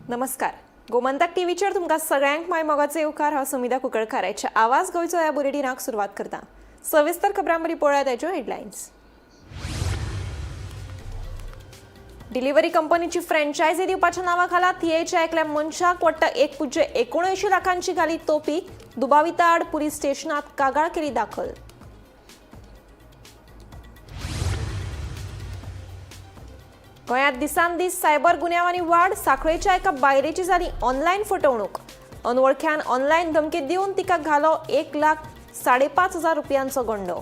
नमस्कार, गोमंतक टीव्हीचेर तुमकां सगळ्यांक माय मोगाचो येवकार. हांव सुमिता कुंकळकाराच्या आवाज गोंयचो ह्या बुलेटिनाक सुरवात करता. सविस्तर खबरां बरी पळोवया ताच्यो हेडलायन्स. डिलिव्हरी कंपनीची फ्रँचायझी दिवपाच्या नांवा खाला थियेच्या एकल्या मनशाक वट्ट 1.79 लाखांची घाली तोपी. दुबाविता आड पुलीस स्टेशनात कागाळ केली दाखल. गोंयांत दिसान दीस सायबर गुन्यांवांनी वाड. साखळेच्या एका बायलेची जाली ऑनलायन फटवणूक. अनवळख्यान ऑनलायन धमकी दिवन तिका घालो 1,05,500 रुपयांचो गंडो.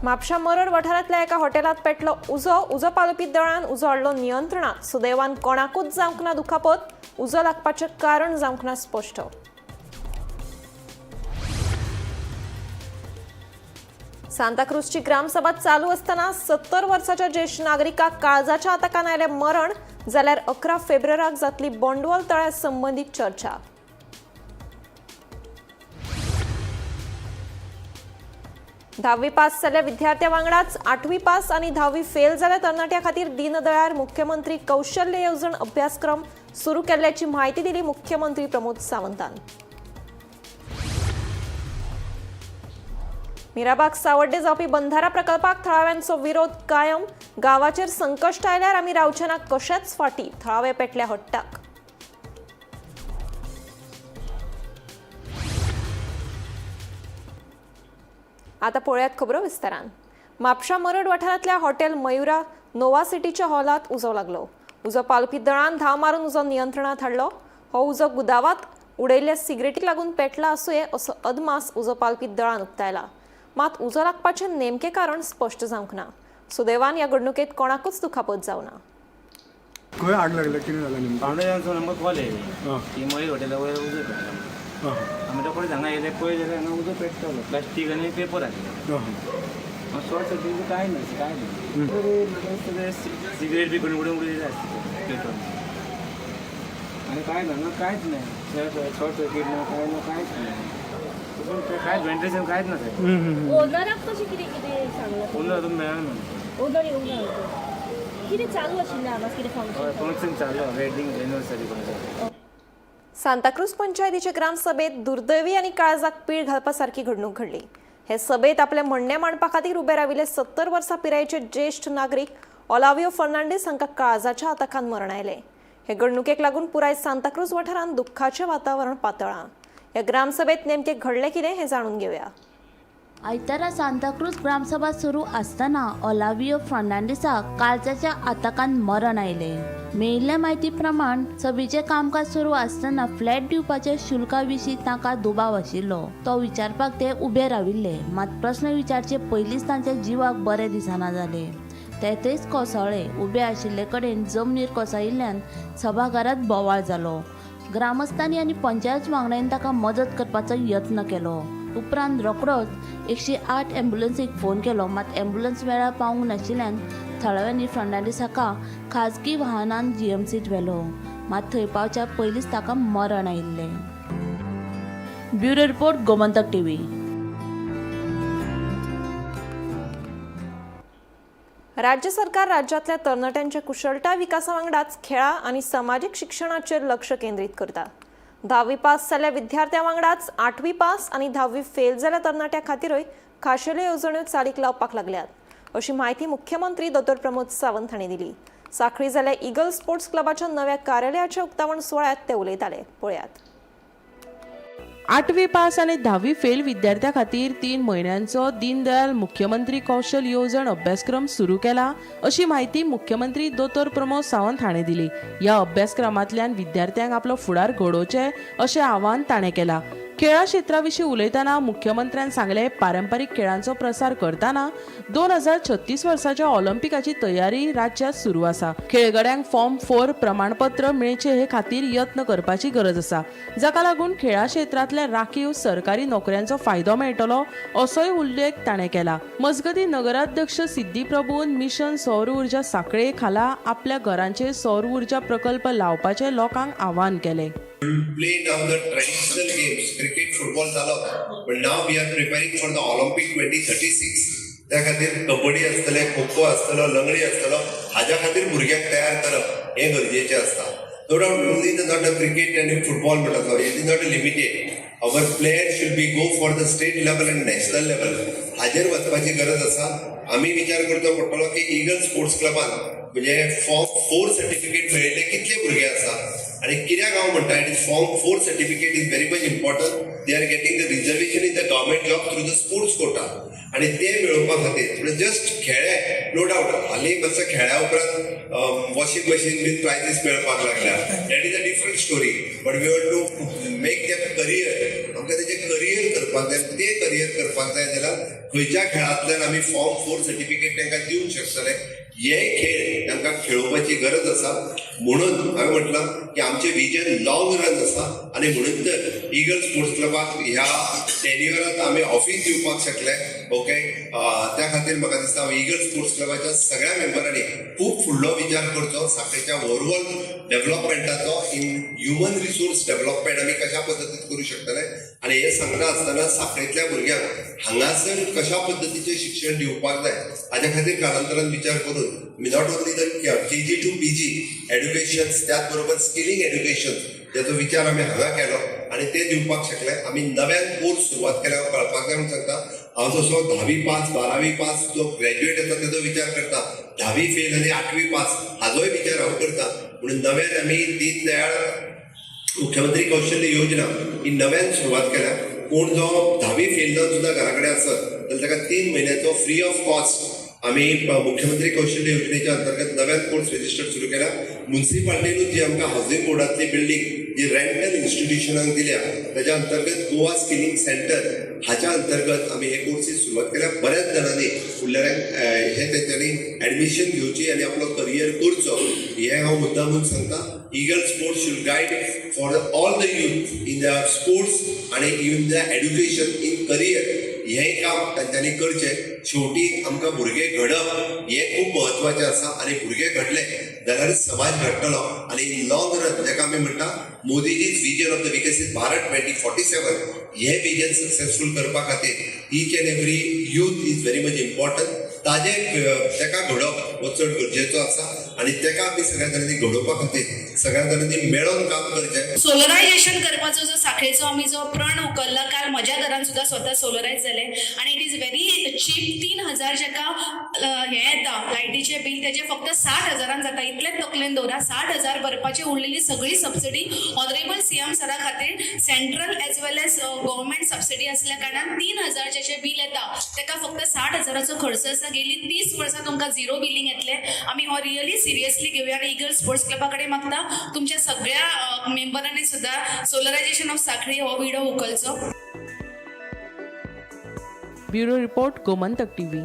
म्हापशा मरड वाठारांतल्या एका हॉटेलात पेटलो उजो. उजो पालोवपी दळान उजो हाडलो नियंत्रणात. सुदैवान कोणाकूच जावंक ना दुखापत. उजो लागपाचें कारण जावंक ना स्पश्ट. सांताक्रूजची ग्रामसभा चालू असताना 70 वर्साच्या ज्येश्ठ नागरिकाक काळजाच्या आताकान आयलें मरण. जाल्यार 11 फेब्रुवाराक जातली बोंडवल तळ्या संबंदीत चर्चा. धावी पास जाल्ल्या विद्यार्थ्यां वांगडाच आठवी पास आनी धावी फेल जाल्ल्या तरणाट्यां खातीर दीनदयाळ मुख्यमंत्री कौशल्य येवजण अभ्यासक्रम सुरू केल्ल्याची म्हायती दिली मुख्यमंत्री प्रमोद सावंतान. मिराबाग सावड्डे जावपी बंधारा प्रकल्पाक थळाव्यांचो विरोध कायम. गांवाचेर संकश्ट आयल्यार आमी रावचे ना कशेच फाटी, थळावे पेटल्या हट्टाक. आता पळयात खबरो विस्तारान. म्हापशा मरड वाठारांतल्या हॉटेल मयुरा नोवा सिटीच्या हॉलात उजो लागलो. उजो पालपी दळान धांव मारून उजो नियंत्रणात हाडलो. हो उजो गुदावात उडयल्ल्या सिगरेटीक लागून पेटला आसुये असो अदमास उजो पालपी दळान उक्तायला. मात उजो लागपाचें नेमकें कारण स्पश्ट जावंक ना. सुदैवान ह्या घडणुकेत कोणाकूच दुखापत जावना. खंय आग लागल्या, कितें जालें नेमकें? फावंडेशनाचो आमकां कॉल येयले की मयूर हॉटेला वयर उजो पेटला म्हणून. आमी रोखडेच हांगा येयले, पळय जाल्यार हांगा उजो पेट्टालो, प्लास्टीक आनी पेपर आसले. शॉर्ट सर्कीट बी कांय ना, कांय ना. तरी म्हाका दिसता ते सिगरेट बी कोणी उडोवन उडयले आसतले पेट्रोल आनी कांय ना, हांगा कांयच ना, शॉर्ट सर्कीट ना, कांय ना, कांयच ना. पूण ते कांयच व्हेंटिलेशन कांयच ना सायब. ओनराक कशें कितें कितें सांगलां? ओनर अजून मेळना म्हणटा. ओनर येवंक ना. कितें चालू आशिल्लें हांगा, कितें फंक्शन? फंक्शन चालू, वेडिंग एनिवर्सरी कोणाचें. सांताक्रूज पंचायतीचे ग्रामसभेत दुर्दैवी आनी काळजाक पीळ घालपा सारकी घडणूक घडली. हे सभेत आपले म्हणणें मांडपा खातीर उबे राविल्ले 70 वर्सां पिरायेचे ज्येश्ठ नागरीक ओलावियो फर्नांडीस हांकां काळजाच्या आताकान मरण आयलें. हे घडणुकेक लागून पुराय सांताक्रूज वाठारांत दुख्खाचें वातावरण पातळ्ळां. ह्या ग्रामसभेत नेमकें घडलें कितें हें जाणून घेवया. आयतारा सांताक्रूज ग्रामसभा सुरू आसतना ओलावियो फर्नांडीसाक काळजाच्या आताकान मरण आयलें. मेळिल्ल्या म्हायती प्रमाण सभेचें कामकाज सुरू आसतना फ्लॅट दिवपाच्या शुल्का विशीं तांकां दुबाव आशिल्लो. तो विचारपाक ते उबे राविल्ले. मात प्रस्न विचारचे पयलींच तांच्या जिवाक बरें दिसना जालें. ते थंयच कोसळ्ळे. उबे आशिल्ले कडेन जमनीर कोसळिल्ल्यान सभाघरांत बोवाळ जालो. ग्रामस्थांनी आनी पंचायत वांगड्यांनी ताका मजत करपाचो यत्न केलो. उपरांत रोखडोच 108 ॲम्ब्युलन्सीक फोन केलो. मात ॲम्ब्युलन्स वेळार पावूंक नाशिल्ल्यान थळाव्यांनी फर्नांडीस हाका खाजगी वाहनान जीएमसीत व्हेलो. मात थंय पावच्या पयलींच ताका मरण आयिल्लें. Bureau report, Gomantak TV. राज्य सरकार राज्यांतल्या तरणाट्यांच्या कुशळटाय विकासा वांगडाच खेळां आनी समाजीक शिक्षणाचेर लक्ष केंद्रीत करता. धावी पास जाल्ल्या विद्यार्थ्यां वांगडाच आठवी पास आनी धावी फेल जाल्ल्या तरणाट्यां खातीरूय खाशेल्यो येवजण्यो चालीक लावपाक लागल्यात, अशी म्हायती मुख्यमंत्री दोतोर प्रमोद सावंत हांणी दिली. साखळी जाल्ल्या इगल स्पोर्ट्स क्लबाच्या नव्या कार्यालयाच्या उक्तावण सुवाळ्यात ते उलयताले. पळयात. आठवी पास आनी धावी फेल विद्यार्थ्यां खातीर 3 म्हयन्यांचो दीनदयाल मुख्यमंत्री कौशल येवजण अभ्यासक्रम सुरू केला, अशी म्हायती मुख्यमंत्री दोतोर प्रमोद सावंत हाणें दिली. ह्या अभ्यासक्रमांतल्यान विद्यार्थ्यांक आपलो फुडार घडोवचें अशें आवाहन ताणें केलां. खेळा क्षेत्रा विशीं उलयतना मुख्यमंत्र्यान सांगलें, पारंपारीक खेळांचो प्रसार करतना 2036 वर्साच्या ऑलिम्पिकाची तयारी राज्यात सुरू आसा. खेळगड्यांक फॉर्म 4 प्रमाणपत्र मेळचें हे खातीर यत्न करपाची गरज आसा, जाका लागून खेळा क्षेत्रांतल्या राखीव सरकारी नोकऱ्यांचो फायदो मेळटलो, असोय उल्लेख ताणें केला. मजगतीं, नगराध्यक्ष सिद्धी प्रभून मिशन सौर ऊर्जा साखळे खाला आपल्या घरांचेर सौर ऊर्जा प्रकल्प लावपाचें लोकांक आवाहन केलें. Play now the traditional games, cricket, football झाला होता, but now we are preparing for the Olympic 2036. त्या खातीर कबड्डी आसतले, खो खो आसतलो, लंगडी आसतलो, हाज्या खातीर भुरग्यांक तयार करप हें गरजेचें आसता. No doubt only the not a cricket आनी फुटबॉल म्हणटा तो, it is not a limited. Our player should be go for the state level and national level. हाजेर वचपाची गरज आसा. आमी विचार करचो पडटलो की इगल स्पोर्ट्स क्लबान म्हणजे फॉर्म 4 सर्टिफिकेट मेळिल्ले कितले भुरगे आसा आनी कित्याक हांव म्हणटा, it is form 4 certificate is very much important. They are getting the reservation in the government job through the sports quota आनी ते मेळोवपा खातीर म्हणजे जस्ट खेळे, नो डावट हालीं मातसो खेळ्या उपरांत वॉशिंग मशीन बीन प्रायजीस मेळपाक लागल्या, that is a different story, but we want to make that career. आमकां तेजें करियर करपाक जाय. तें करियर करपाक जाय जाल्यार खंयच्या खेळांतल्यान आमी फॉर्म 4 सर्टिफिकेट तांकां दिवंक शकतले, हे खेळ तांकां खेळोवपाची गरज आसा. म्हणून हांवें म्हटलां की आमचें विजन लॉंग रन आसा आनी म्हणून तर इगल स्पोर्ट्स क्लबाक ह्या टेन्युअरांत आमी ऑफीस दिवपाक शकले. ओके, त्या खातीर म्हाका दिसता हांव इगल स्पोर्ट्स क्लबाच्या सगळ्या मेंबरांनी खूब फुडलो विचार करचो साखळेच्या ओवरऑल डेव्हलपमेंटाचो, इन ह्युमन रिसोर्स डेव्हलपमेंट आमी कशा पद्दतीन करूं शकतले. आनी हें सांगता आसतना साखळेंतल्या भुरग्यांक हांगासर कशा पद्दतीचें शिक्षण दिवपाक जाय हाज्या खातीर कालांतरान विचार करून आमी not only the KG to PG education, त्याच बरोबर स्किलिंग एड्युकेशन ज्याचो विचार आमी हांगा केलो आनी ते दिवपाक शकले. आमी नव्यान कोर्स सुरवात केल्या. कळपाक जाय म्हणून सांगता, हांव जसो 10वी पास, 12वी पास जो ग्रॅज्युएट येता तेजो विचार करता, 10वी फेल आनी 8वी पास हाजोय विचार हांव करता. म्हणून नव्यान आमी दीनदयाळ मुख्यमंत्री कौशल्य योजना ही नव्यान सुरवात केल्या. कोण जो 10वी फेल जावन सुद्दां घरा कडेन आसत जाल्यार ताका 3 म्हयन्याचो फ्री ऑफ कॉस्ट आमी मुख्यमंत्री कौशल्य योजनेच्या अंतर्गत नव्यान कोर्स रजिस्टर सुरू केला. मुन्सिपाल्टीनूच जी आमकां हावजींग बोर्डांतली बिल्डींग जी रेंटल इन्स्टिट्युशनाक दिल्या ताच्या अंतर्गत गोवा स्किलिंग सेंटर हाच्या अंतर्गत आमी हे कोर्सीस सुरवात केल्या. बऱ्याच जाणांनी फुडल्या हे तेंच्यांनी एडमिशन घेवची आनी आपलो करियर करचो हें हांव मुद्दामून सांगता. Eagle Sports should guide for all the youth in the sports आनी in the education in career, हें काम तांच्यांनी करचें. शेवटी आमकां भुरगे घडप हें खूब म्हत्वाचें आसा आनी भुरगे घडले जाल्यार समाज घडटलो आनी इन लॉंग रन जाका आमी म्हणटा मोदीजी's vision of the Viksit Bharat 2047, हें विजन सक्सेसफूल करपा खातीर each and every youth is very much important. ताजें ताका घडोवप हो चड गरजेचो आसा आनी ताका आमी सगळ्या जाणांनी घडोवपा खातीर सगळ्या जाणांनी मेळोन काम करचें. सोलरायझेशन करपाचो जो साखळेचो आमी जो प्रण उखल्ला, काल म्हज्या घरान सुद्दां स्वता सोलरायज जालें आनी it is very cheap. 3,000 जेका हें येता लायटीचें बील, तेजें फक्त 60,000न जाता. इतलेंच तकलेन दवरा, 60,000 भरपाची, उरलेली सगळी सबसिडी ऑनरेबल सीएम सरा खातीर central as well as government subsidy आसल्या कारणान 3,000 जें बील येता तेका फक्त 60,000चो खर्च आसा. गेली 30 वर्सां तुमकां झिरो बिलींग येतलें. आमी हो रियली सिरियसली घेवया आनी इगल स्पोर्ट्स क्लबा कडेन मागता, तुमच्या सगळ्या मेंबरांनी सुद्दां सोलरायझेशन ऑफ साखळी हो विडो उखलचो. Bureau report, Gomantak TV.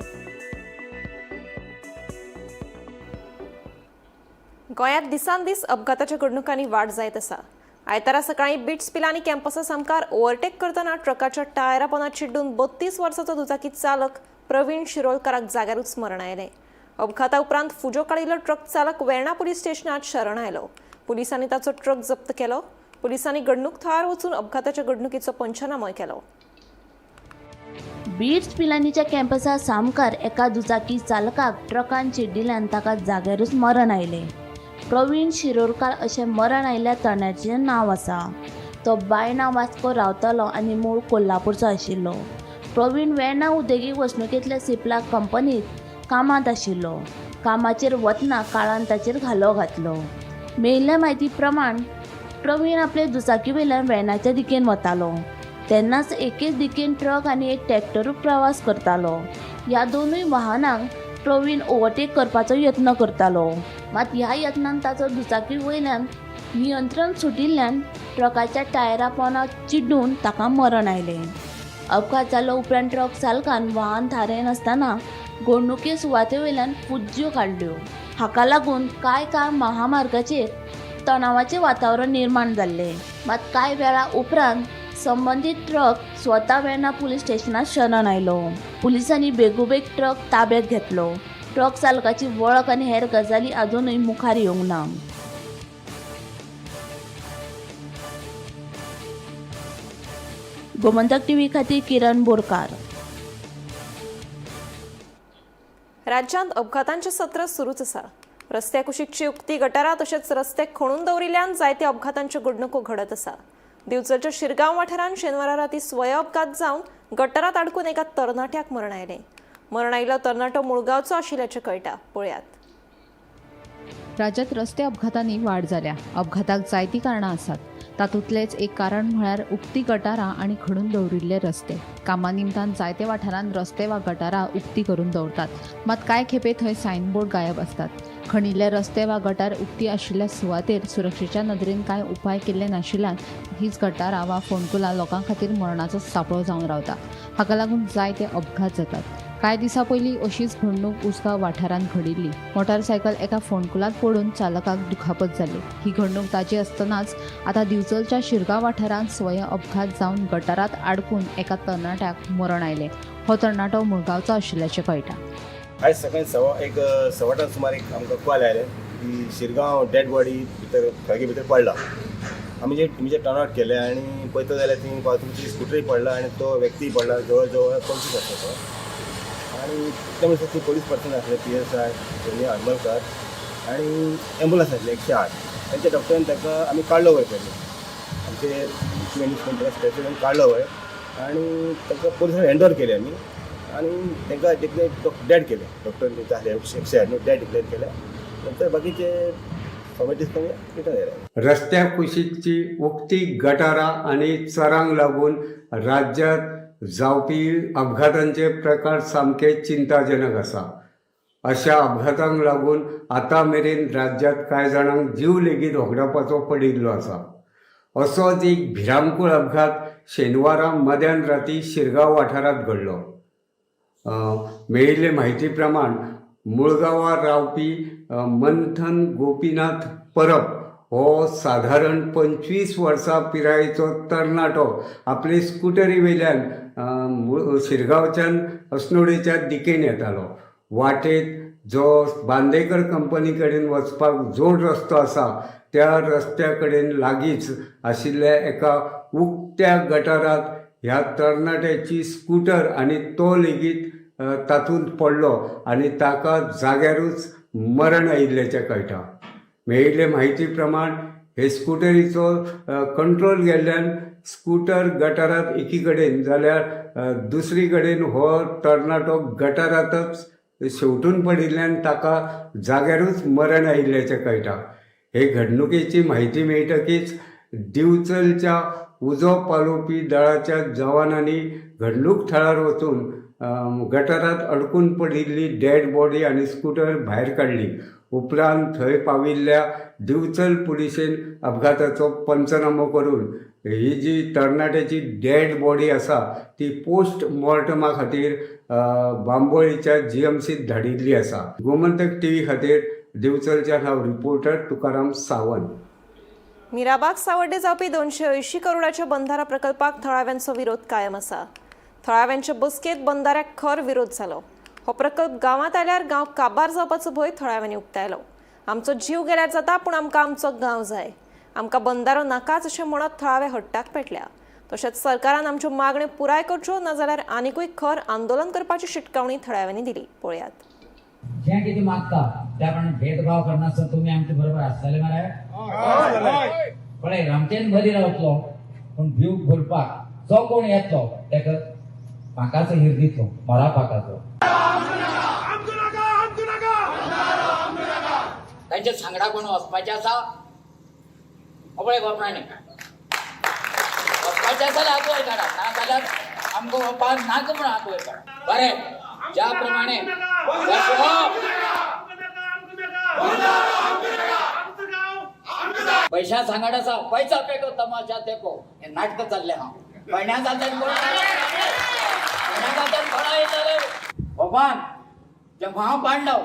गोंयांत दिसान दीस अपघाताच्या घडणुकांनी वाड जायत आसा. आयतारा सकाळीं बिट्स पिलानी कॅम्पसा सामकार ओव्हरटेक करतना ट्रकाच्या टायरा पोंदा चिड्डून 32 वर्साचो दुचाकी चालक प्रवीण शिरोलकाराक जाग्यारूच मरण आयलें. अपघाता उपरांत फुजो काडिल्लो ट्रक चालक वेर्णा पुलीस स्टेशनात शरण आयलो. पुलिसांनी ताचो ट्रक जप्त केलो. पुलिसांनी घडणूक थळार वचून अपघाताच्या घडणुकीचो पंचनामोय केलो. बीट्स पिलानीच्या कॅम्पसा सामकार एका दुचाकी चालकाक ट्रकान चिड्डिल्यान ताका जाग्यारूच मरण आयलें. प्रवीण शिरोडकार अशें मरण आयिल्ल्या तरणाट्याचें नांव आसा. तो बायणा वास्को रावतालो आनी मूळ कोल्हापूरचो आशिल्लो. प्रवीण वेर्णा उद्देगीक वसणुकेंतल्या सिप्ला कंपनीत कामांत आशिल्लो. कामाचेर वतना काळान ताचेर घालो घातलो. मेळिल्ल्या म्हायती प्रमाण प्रवीण आपले दुचाकी वयल्यान वेर्णाच्या दिकेन वतालो तेन्नाच एकेच दिकेन ट्रक आनी एक ट्रॅक्टरूय प्रवास करतालो. ह्या दोनूय वाहनांक प्रवीण ओवरटेक करपाचो यत्न करतालो. मात ह्या यत्नान ताचो दुचाकी वयल्यान नियंत्रण सुटिल्ल्यान ट्रकाच्या टायरा पोंदा चिड्डून ताका मरण आयलें. अपघात जालो उपरांत ट्रक चालकान वाहन थारयनासतना घडणुके सुवाते वयल्यान फुज्ज्यो काडल्यो. हाका लागून कांय काळ महामार्गाचेर तणावाचें वातावरण निर्माण जाल्लें. मात कांय वेळा उपरांत संबंदीत ट्रक स्वता वेर्णा पुलीस स्टेशनात शरण आयलो. पुलिसांनी बेगोबेग ट्रक ताब्यात घेतलो. ट्रक चालकाची वळख आनी हेर गजाली अजुनूय मुखार येवंक ना. गोमंतक टीव्ही खातीर किरण बोरकार. राज्यांत अपघातांचें सत्र सुरूच आसा. रस्त्या कुशीकची उक्ती गटारां तशेंच रस्ते खणून दवरिल्ल्यान जायते अपघातांच्यो घडणुको घडत आसा. दिवचलच्या शिरगांव वाठारांत शेनवारा राती स्वय अपघात जावन गटारांत आडकून एका तरणाट्याक मरण आयलें. मरण आयिल्लो तरणाटो मुळगांवचो आशिल्ल्याचें कळटा. पळयात. राज्यात रस्ते अपघातांनी वाड जाल्या. अपघाताक जायतीं कारणां आसात. तातूंतलेंच एक कारण म्हळ्यार उक्ती गटारां आनी खणून दवरिल्ले रस्ते. कामा निमतान जायते वाठारांत रस्ते वा गटारां उक्ती करून दवरतात, मात कांय खेपे थंय सायनबोर्ड गायब आसतात. खणिल्ले रस्ते वा गटार उक्ती आशिल्ल्या सुवातेर सुरक्षेच्या नदरेन कांय उपाय केल्ले नाशिल्ल्यान हीच गटारां वा फोंडकुलां लोकां खातीर मरणाचो सांपळो जावन रावता. हाका लागून जायते अपघात जातात. कांय दिसां पयलीं अशीच घडणूक उसगांव वाठारांत घडिल्ली. मोटारसायकल एका फोंडकुलांत पडून चालकाक दुखापत जाली. ही घडणूक ताजी आसतनाच आतां दिवचलच्या शिरगांव वाठारांत स्वयं अपघात जावन गटारांत आडकून एका तरणाट्याक मरण आयलें. हो तरणाटो मुळगांवचो आशिल्ल्याचें कळटा. आयज सकाळी 1:15 सुमार एक आमकां कॉल आयले की शिरगांव डेड बॉडी भितर खळगे भितर पडला. आमी जे इमिजिएट टर्न आवट केले आनी पळयता जाल्यार ती बाजूची स्कुटरी पडला आनी तो व्यक्ती पडला, जवळ जवळ 25 आसता तो. आनी ते म्हणसर ती पोलीस पर्सन आसले, PSI Harmalkar आनी एम्बुलन्स आसले 108. तांच्या डॉक्टरान ताका आमी काडलो वयर पयलीं, आमचे मॅनेजमेंट स्पेशल काडलो वयर आनी ताका पोलिसान हँड ओवर केले आमी आनी तांकां डिक्लेअर डेड केले. डॉक्टर आसले 108 डेड डिक्लेअर केले. नंतर बाकीचे फॉर्मेलिटीज करून रिटर्न आयले. रस्त्या कुशीकची उक्ती गटारां आनी चरांक लागून राज्यांत जावपी अपघातांचे प्रकार सामके चिंताजनक आसा. अशा अपघातांक लागून आतां मेरेन राज्यांत कांय जाणांक जीव लेगीत होगडावपाचो पडिल्लो आसा. असोच एक भिरांकूळ अपघात शेनवारा मध्यान राती शिरगांव वाठारांत घडलो. मेळिल्ले म्हायती प्रमाण मुळगांवां रावपी मंथन गोपीनाथ परब हो साधारण 25 वर्सां पिरायेचो तरणाटो आपले स्कुटरी वयल्यान शिरगांवच्यान अस्नोडेच्या दिकेन येतालो. वाटेत जो बांदेकर कंपनी कडेन वचपाक जोड रस्तो आसा त्या रस्त्या कडेन लागींच आशिल्ल्या एका उक्त्या गटारांत ह्या तरणाट्याची स्कुटर आनी तो लेगीत तातूंत पडलो आनी ताका जाग्यारूच मरण आयिल्ल्याचें कळटा. मेळिल्ले म्हायती प्रमाण हे स्कुटरीचो कंट्रोल गेल्ल्यान स्कुटर गटारांत एकी कडेन जाल्यार दुसरी कडेन हो तरणाटो गटारांतच शेंवटून पडिल्ल्यान ताका जाग्यारूच मरण आयिल्ल्याचें कळटा. हे घडणुकेची म्हायती मेळटकीच दिवचलच्या उजो पालोवपी दळाच्या जवानांनी घडणूक थळार वचून गटारांत अडकून पडिल्ली डेड बॉडी आनी स्कुटर भायर काडली. उपरांत थंय पाविल्ल्या दिवचल पुलिशेन अपघाताचो पंचनामो करून ही जी तरणाट्याची डेड बॉडी आसा ती पोस्ट मॉर्टमा खातीर बांबोळीच्या GMCत धाडिल्ली आसा. गोमंतक TV खातीर दिवचलच्या हांव रिपोर्टर तुकाराम सावंत. मिराबाग सावड्डे जावपी 280 करोडाच्या बंधारा प्रकल्पाक थळाव्यांचो विरोध कायम आसा. थळाव्यांचे बसकेंत बंधाऱ्याक खर विरोध जालो. हो प्रकल्प गांवांत आयल्यार गांव काबार जावपाचो भंय थळाव्यांनी उक्तायलो. आमचो जीव गेल्यार जाता, पूण आमकां आमचो गांव जाय, आमकां बंधारो नाकाच अशें म्हणत थळावे हट्टाक पेटल्या. तशेंच सरकारान आमच्यो मागण्यो पुराय करच्यो, नाजाल्यार आनिकूय खर आंदोलन करपाची शिटकावणी थळाव्यांनी दिली. पळयात. जें कितें मागता त्या प्रमाणे भेदभाव करनासतना तुमी आमचे बरोबर आसतले मरे? पळय, रामचेन बरी रावतलो, पूण भीव भरपाक जो कोण येतलो ताका पाकाचो हिर दितलो, मोरा पाकाचो. तांच्या सांगडा कोण वचपाचें आसा? पळय, गोपणांनी वचपाचें आसा जाल्यार हात वयर काडा, ना जाल्यार आमकां हो पान नाका म्हणून हात वयर काडा. बरें, ज्या प्रमाणे पैशा सांगड आसा, पैसा पेको तमाशा देखो, हे नाटक चल्लें हांव. पयण्या जात्यान कोण पयण्या जात्यान कोणा येतले भगवान जेव्हा हांव पांडव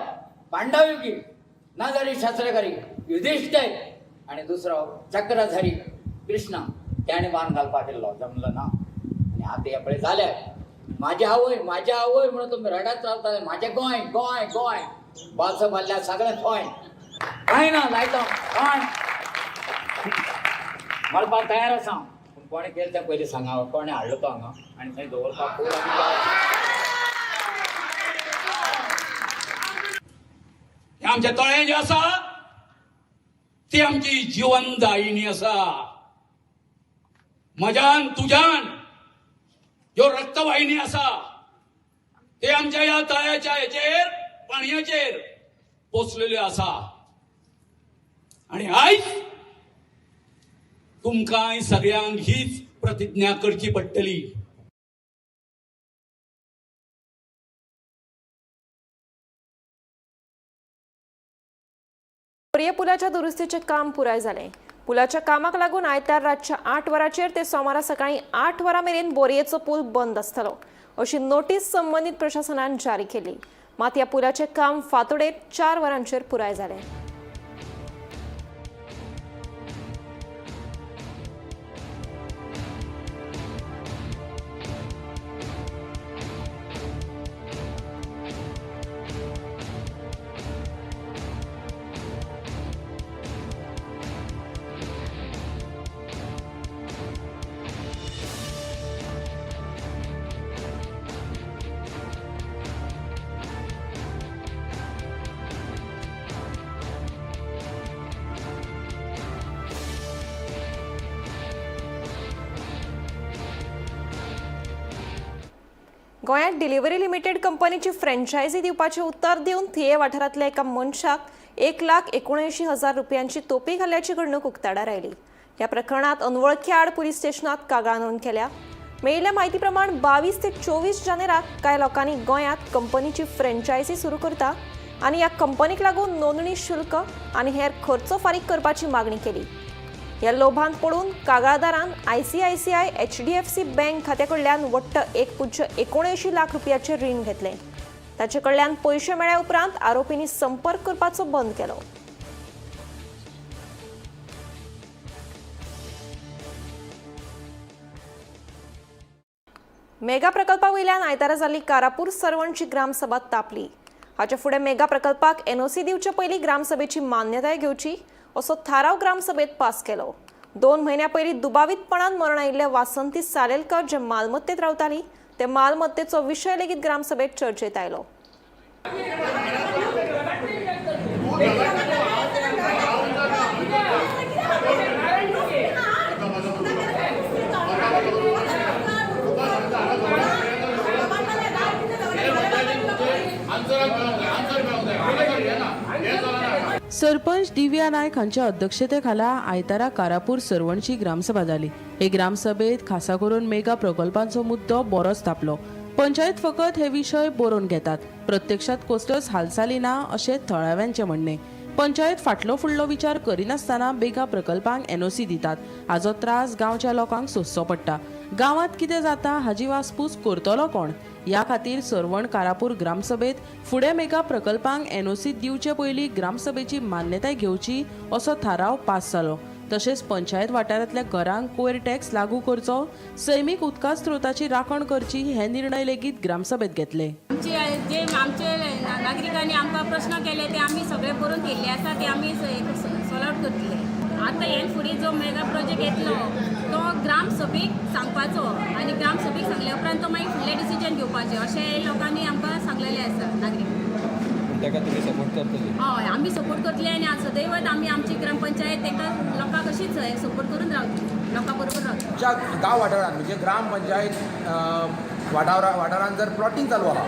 पांडव युगी ना जरी शस्त्रकरी युधिष्ठिर आणि दुसरो चक्रधरी कृष्ण त्याने बाण घालपाक केल्लो, जमलो ना. आनी आतां हे पळय जालें. माझे आवय माझे आवय म्हणून तुमी रडत रावताले. माझे गोंय गोंय गोंय बाचो मारल्यार सगळें गोंय. कांय ना लायता कोण मरपाक तयार आसा, पूण कोणें केलें तें पयलीं सांगा. कोणें हाडलो तो हांगा आनी थंय दवरपाक. आमचें तळें जें आसा ती आमची जिवनदायिनी आसा. म्हज्यान तुज्यान ज्यो रक्तवाहिनी आसा ते आमच्या ह्या तळ्याच्या हेचेर पाणयाचेर पोचलेल्यो आसा. आनी आयज तुमकां सगळ्यांक हीच प्रतिज्ञा करची पडटली. बोरये पुलाच्या दुरुस्तीचें काम पुराय जालें. पुलाच्या कामाक लागून आयतार रातच्या 8 वरांचेर ते सोमारा सकाळीं 8 वरां मेरेन बोरयेचो पूल बंद आसतलो अशी नोटीस संबंदीत प्रशासनान जारी केली. मात ह्या पुलाचें काम फांतोडेर 4 वरांचेर पुराय जालें. गोंयांत डिलिव्हरी लिमिटेड कंपनीची फ्रँचायझी दिवपाचें उत्तर दिवन थिये वाठारांतल्या एका मनशाक 1,79,000 रुपयांची तोपी घाल्ल्याची घडणूक उक्ताडार आयली. ह्या प्रकरणांत अनवळखी आड पुलीस स्टेशनांत कागाळ नोंद केल्या. मेळिल्ल्या म्हायती प्रमाण 22 ते 24 जानेराक कांय लोकांनी गोंयांत कंपनीची फ्रँचायझी सुरू करता आनी ह्या कंपनीक लागून नोंदणी शुल्क आनी हेर खर्च फारीक करपाची मागणी केली. ह्या लोभांत पडून कागाळदारान ICICI HDFC bank खात्या कडल्यान वट्ट 1.79 लाख रुपयाचें रीण घेतलें. ताचे कडल्यान पयशे मेळ्ळ्या उपरांत आरोपींनी संपर्क करपाचो बंद केलो. मेगा प्रकल्पा वयल्यान आयतारा जाल्ली कारापूर सर्वणची ग्रामसभा तापली. हाचे फुडें मेगा प्रकल्पाक एनओसी दिवचे पयलीं ग्रामसभेची मान्यताय घेवची असो थाराव ग्रामसभेत पास केलो. 2 म्हयन्या पयलीं दुबावीतपणान मरण आयिल्ल्या वासंती सालेलकर जे मालमत्तेत रावताली ते मालमत्तेचो विशय लेगीत ग्रामसभेत चर्चेत आयलो. सरपंच दिव्या नायक हांच्या अध्यक्षतेखाला आयतारा कारापूर सर्वणची ग्रामसभा जाली. हे ग्रामसभेत खासा करून मेगा प्रकल्पांचो मुद्दो बरोच तापलो. पंचायत फकत हे विशय बरोवन घेतात, प्रत्यक्षात कसल्योच हालचाली ना अशें थळाव्यांचें म्हणणें. पंचायत फाटलो फुडलो विचार करिनासतना मेगा प्रकल्पांक एनओसी दितात. हाजो त्रास गांवच्या लोकांक सोंसचो पडटा. गांवांत कितें जाता हाजी वासपूस करतलो कोण? ह्या खातीर सर्वण कारापूर ग्रामसभेत फुडें मेगा प्रकल्पांक एनओसी दिवचे पयलीं ग्रामसभेची मान्यताय घेवची असो थाराव पास जालो. तशेंच पंचायत वाठारांतल्या घरांक कोयर टॅक्स लागू करचो, सैमीक उदका स्रोताची राखण करची हे निर्णय लेगीत ग्रामसभेत घेतले. जे आमचे नागरिकांनी आमकां प्रश्न केले ते आमी सगळे बरोवन केल्ले आसा, ते आमी सॉल्व आउट करतले. आतां हे फुडें जो मेगा प्रोजेक्ट येतलो तो ग्रामसभेक सांगपाचो आनी ग्रामसभेक सांगल्या उपरांत तो मागीर फुडलें डिसिजन घेवपाचें अशें लोकांनी आमकां सांगलेलें आसा नागरीक. ताका तुमी सपोर्ट करतले? हय, आमी सपोर्ट करतले आनी सदैव आमी आमची ग्रामपंचायत ताका लोकांक अशीच सपोर्ट करून रावतली, लोकां बरोबर रावतली. आमच्या गांव वाठारांत म्हणजे ग्रामपंचायत वाठारांत जर प्लॉटींग चालू आहा,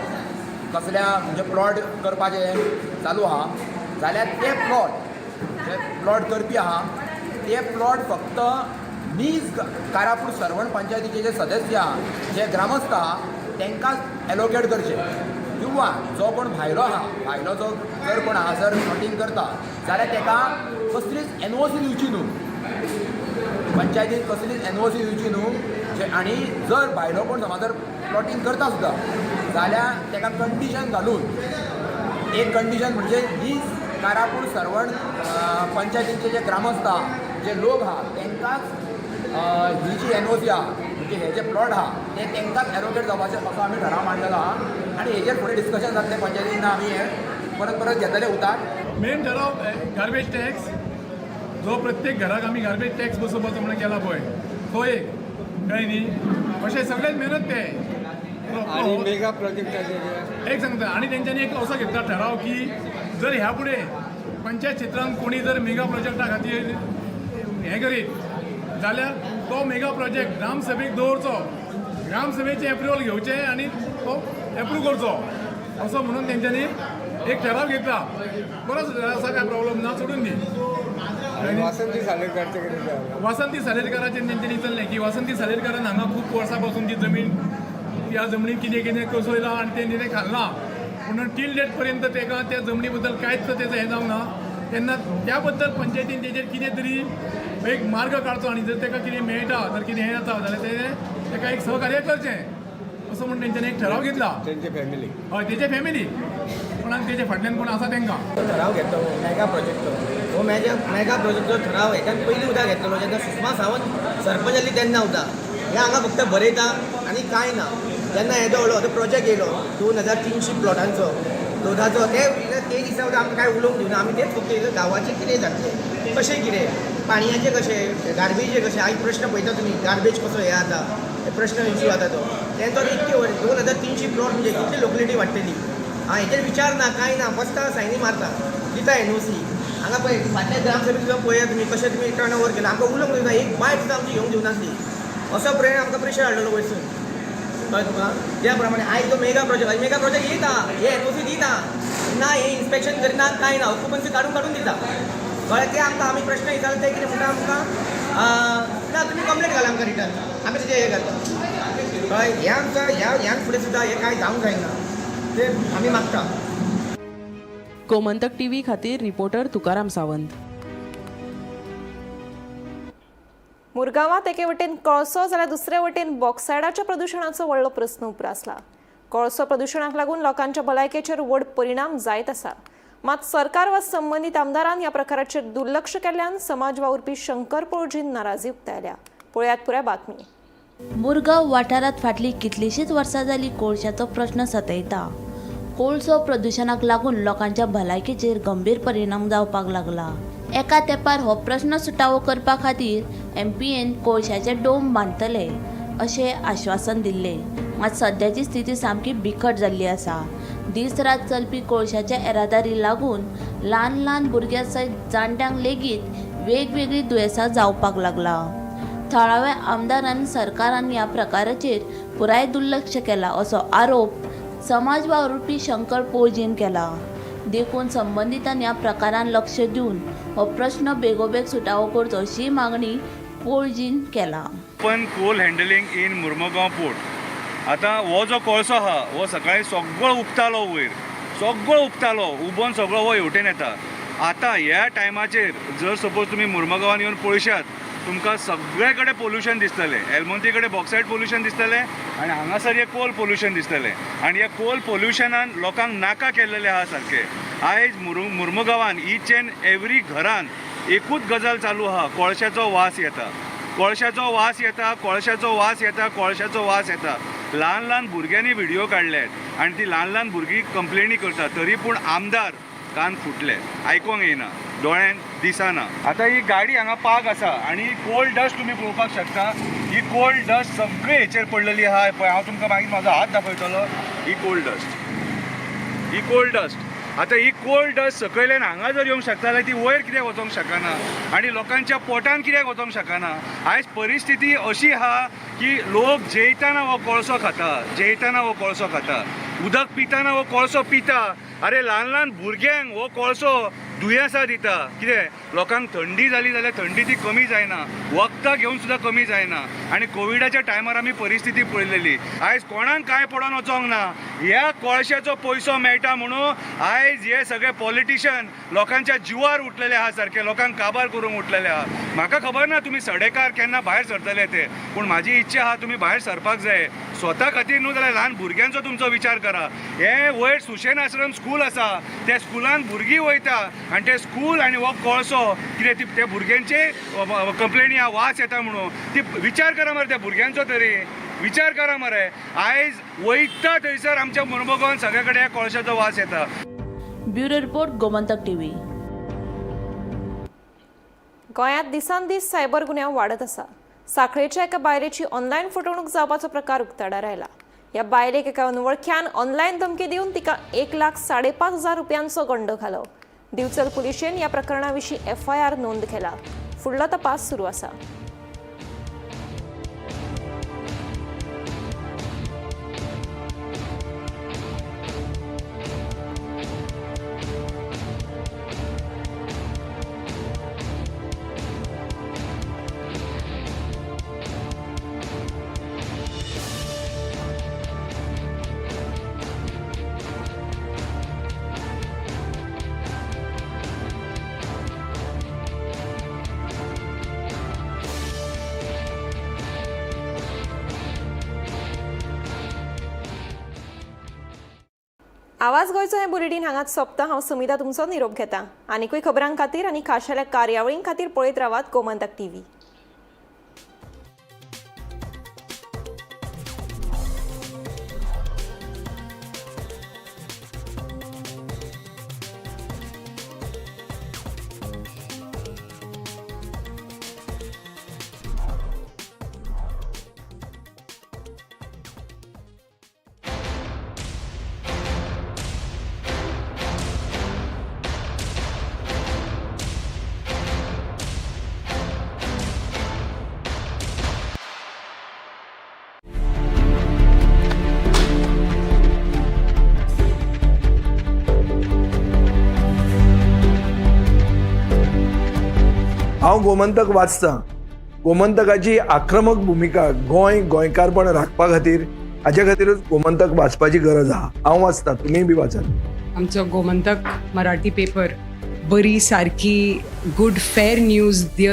कसल्या म्हणजे प्लॉट करपाचें चालू आहा जाल्यार ते प्लॉट जे प्लॉट करपी आहा ते प्लॉट फक्त नीज कारापूर सर्वण पंचायतीचे जे सदस्य आहा, जे ग्रामस्थ आहा तांकां एलोकेट करचे, किंवा जो कोण भायलो आहा, भायलो जो जर कोण हांगासर प्लॉटींग करता जाल्यार ताका कसलीच एनओसी दिवची न्हू, पंचायतीन कसलीच एनओसी दिवची न्हू. आनी जर भायलो कोण समज जर प्लॉटींग करता सुद्दां जाल्यार ताका कंडिशन घालून, एक कंडिशन म्हणजे नीज कारापूर सर्वण पंचायतीचे जे ग्रामस्थ आहा, जे लोक आहा तांकांच ही जी एनओसी आहा म्हणजे हे जे प्लॉट आहा ते तांकांच एलोकेट जावपाचें असो आमी ठराव मांडलेलो आहा. आनी हेजेर फुडें डिस्कशन जातलें पंचायतीन, आमी हे परत परत घेतले उतार. मेन ठराव गार्बेज टॅक्स जो प्रत्येक घराक आमी गार्बेज टॅक्स बसोवपाचो म्हणून केला पळय, तो एक कळ्ळें न्ही. अशें सगळेच मेहनत ते घेतलो. आणि मेगा प्रोजेक्टाचेर एक सांगता, आनी तेंच्यांनी एक असो घेतला ठराव की जर ह्या फुडें पंचायत क्षेत्रांत कोणी जर मेगा प्रोजेक्टा खातीर हें करीत जाल्यार तो मेगा प्रोजेक्ट ग्रामसभेक दवरचो, ग्रामसभेचें एप्रुवल घेवचें आनी तो एप्रूव करचो असो म्हणून तेंच्यांनी एक ठराव घेतला. बरोच आसा, काय प्रॉब्लम ना, सोडून दी. आणि वासंती सालेकरचे कितें जालां? वासंती सालेलकाराचेर तेंच्यांनी चल्लें की वासंती सालेलकारान हांगा खूब वर्सां पासून ती जमीन, त्या जमनीत कितें कितें कसयलां आनी तें कितें खाल्लां, पूण टील डेट पर्यंत तेका त्या जमनी बद्दल कांयच तेजो हें जावंक ना. तेन्ना त्या बद्दल पंचायतीन तेजेर कितें तरी एक मार्ग काडचो आनी जर तेका कितें मेळटा, जर कितें हें जाता जाल्यार तें तेका एक सहकार्य करचें असो म्हूण तेंच्यांनी एक ठराव घेतला. तेंचे फॅमिली. हय, तेजे फॅमिली कोणाक तेजे फाटल्यान कोण आसा तेंकां. ठराव घेतलो मेगा प्रोजेक्टचो. हो मेगा प्रोजेक्टचो ठराव हेच्यान पयलीं उदक घेतलेलो जेन्ना सुषमा सावंत सरपंच जाल्ली तेन्ना उदक. हे हांगा फक्त बरयता आनी कांय ना. जेन्ना येदो व्हडलो तो प्रोजेक्ट येयलो 2300 प्लॉटांचो लोधाचो, ते ते दिसा सुद्दां आमकां कांय उलोवंक दिवना. आमी तेच फक्त गांवाचें कितें जातलें, कशें कितें, पाणयाचें कशें, गार्बेजचें कशें. आयज प्रश्न पळयता तुमी गार्बेज कसो हें जाता, हे प्रश्न इशू जाता तो तेंचो. इतके 2300 प्लॉट म्हणजे कितली लोकलिटी वाडटली. आं, हेचेर विचार ना, कांय ना, बसता सायनी मारता, दिता एनओसी. हांगा पळय फाटल्या ग्रामसभेत सुद्दां पळयात तुमी कशें तुमी टर्न ओवर केला. आमकां उलोवंक दिवना, एक बायट सुद्दां आमची घेवंक दिवनासली. असो प्रेरण आमकां प्रेशर हाडलेलो वयरसून, कळ्ळें तुका. त्या प्रमाणे आयज जो मेगा प्रोजेक्ट, मेगा प्रोजेक्ट येता, हे एनओसी दिता ना, हे इन्स्पेक्शन करिना, कांय ना, ऑक्युपन्सी काडून काडून दिता, कळ्ळें. ते आमकां आमी प्रश्न विचारले, ते कितें म्हणटा आमकां, ना तुमी कंप्लेन घाला आमकां रिटर्न, आमी तेजें हें घालता, कळ्ळें. हें आमकां ह्या ह्यान फुडें सुद्दां हें कांय जावंक जायना ते आमी मागता. गोमंतक टीव्ही खातीर रिपोर्टर तुकाराम सावंत. मुरगांवांत एके वटेन कळसो जाल्यार दुसरे वटेन बॉक्सायडाच्या प्रदुशणाचो व्हडलो प्रस्न उप्रासला. कळसो प्रदुशणाक लागून लोकांच्या भलायकेचेर व्हड परिणाम जायत आसा. मात सरकार वा संबंदीत आमदारान ह्या प्रकाराचेर दुर्लक्ष केल्ल्यान समाज वावुरपी शंकर पोळजीन नाराजी उक्तायल्या. पळयात पुराय बातमी. मुरगांव वाठारांत फाटलीं कितलींशींच वर्सां जालीं कोळशाचो प्रश्न सतयता. कोळसो प्रदुशणाक लागून लोकांच्या भलायकेचेर गंभीर परिणाम जावपाक लागला. एका तेंपार हो प्रश्न सुटावो करपा खातीर एमपीएन कोळशाचे डोम बांदतले अशें आश्वासन दिल्लें. मात सद्याची स्थिती सामकी बिकट जाल्ली आसा. दीस रात चलपी कोळशाच्या येरादारी लागून ल्हान ल्हान भुरग्यां सयत जाणट्यांक लेगीत वेगवेगळीं दुयेंसां जावपाक लागला. थळाव्या आमदारान सरकारान ह्या प्रकाराचेर पुराय दुर्लक्ष केलां असो आरोप समाज वावुरपी शंकर पोळजीन केला. देखून संबंदितांनी ह्या प्रकारान लक्ष दिवन हो प्रश्न बेगोबेग सुटावो करचो अशी मागणी पोळजीन केला. Open coal handling in Mormugao port. आतां हो जो कोळसो आहा हो सकाळी सगळो उबतालो, वयर सगळो उबतालो, उबोन सगळो हो हेवटेन येता. आतां ह्या टायमाचेर जर सपोज तुमी मुर्मुगांवान येवन पळयशात, तुमकां सगळे कडेन पोल्युशन दिसतलें. एलमोंती कडेन बॉक्सायड पोल्युशन दिसतलें आनी हांगासर हें कोल पोल्युशन दिसतलें. आनी ह्या कोल पोल्युशनान लोकांक नाका केल्लेलें आहा सारकें. आयज मुर्मुगांवान इच एंड एवरी घरान एकूच गजाल चालू आहा, कोळशाचो वास येता, कोळशाचो वास येता, कोळशाचो वास येता, कोळशाचो वास येता. ल्हान ल्हान भुरग्यांनी व्हिडियो काडल्यात आनी ती ल्हान ल्हान भुरगीं कंप्लेनी करतात, तरी पूण आमदार कान फुटले, आयकोंक येयना, दोळ्यान दिसना. आतां ही गाडी हांगा पार्क आसा आनी कोल्ड डस्ट तुमी पळोवपाक शकता. ही कोल्ड डस्ट सगळे हेचेर पडलेली आहा. पळय हांव तुमकां मागीर म्हाजो हात दाखयतलो. ही कोल्ड डस्ट, ही कोल्ड डस्ट. आतां ही कोल्ड डस्ट सकयल्यान हांगा जर येवंक शकता जाल्यार ती वयर कित्याक वचोंक शकना आनी लोकांच्या पोटान कित्याक वचोंक शकना. आयज परिस्थिती अशी आहा की लोक जेयतना हो कोळसो खाता, जेयतना हो कोळसो खाता, उदक पितना हो कोळसो पिता. अरे ल्हान ल्हान भुरग्यांक हो कोळसो दुयेंसां दिता. कितें लोकांक थंडी जाली जाल्यार थंडी ती कमी जायना, वखदां घेवन सुद्दां कमी जायना. आनी कोविडाच्या टायमार आमी परिस्थिती पळयलेली. आयज कोणाक कांय पडोन वचोंक ना. ह्या कोळशाचो पयसो मेळटा म्हणून आयज हे सगळे पॉलिटिशन लोकांच्या जिवार उठलेले आहा, सारके लोकांक काबार करूंक उठलेले आहा. म्हाका खबर ना तुमी सडेकार केन्ना भायर सरतले ते, पूण म्हाजी इच्छा आहा तुमी भायर सरपाक जाय. स्वता खातीर न्हू जाल्यार ल्हान भुरग्यांचो तुमचो विचार करा. हे वयर सुशेन आश्रम स्कूल आसा, त्या स्कुलान भुरगीं वयता आनी ते स्कूल आनी हो कोळसो कितें ती त्या भुरग्यांचे कंप्लेनी आहा, वास येता म्हणून. ती विचार करा मरे, त्या भुरग्यांचो तरी विचार करा मरे. आयज वयता थंयसर आमच्या मुर्मुगांवान सगळे कडेन ह्या कोळशाचो वास येता. Bureau report, Gomantak TV. गोंयांत दिसान दीस सायबर गुन्यांव वाडत आसा. साखळेच्या एका बायलेची ऑनलायन फटवणूक जावपाचो प्रकार उक्ताडार आयला. ह्या बायलेक एका अनवळख्यान ऑनलायन धमकी दिवन तिका 1,05,500 रुपयांचो गंड घालो. दिवचल पुलिशेन ह्या प्रकरणा विशीं एफआयआर नोंद केला. फुडलो तपास सुरू आसा. आवाज गोंयचो हें बुलेटीन हांगाच सोंपता. हांव सुमिता तुमचो निरोप घेता. आनीकूय खबरां खातीर आनी खाशेल्या कार्यावळीं खातीर पळयत रावात गोमंतक टीव्ही. हांव गोमंतक वाचतां. गोमंतकाची आक्रमक भुमिका गोंय गोंयकारपण राखपा खातीर हाज्या खातीरूच गोमंतक वाचपाची गरज आहा. हांव वाचतां, तुमीय बी वाचात. आमचो गोमंतक मराठी पेपर बरी सारकी गुड फेर न्यूज दियत.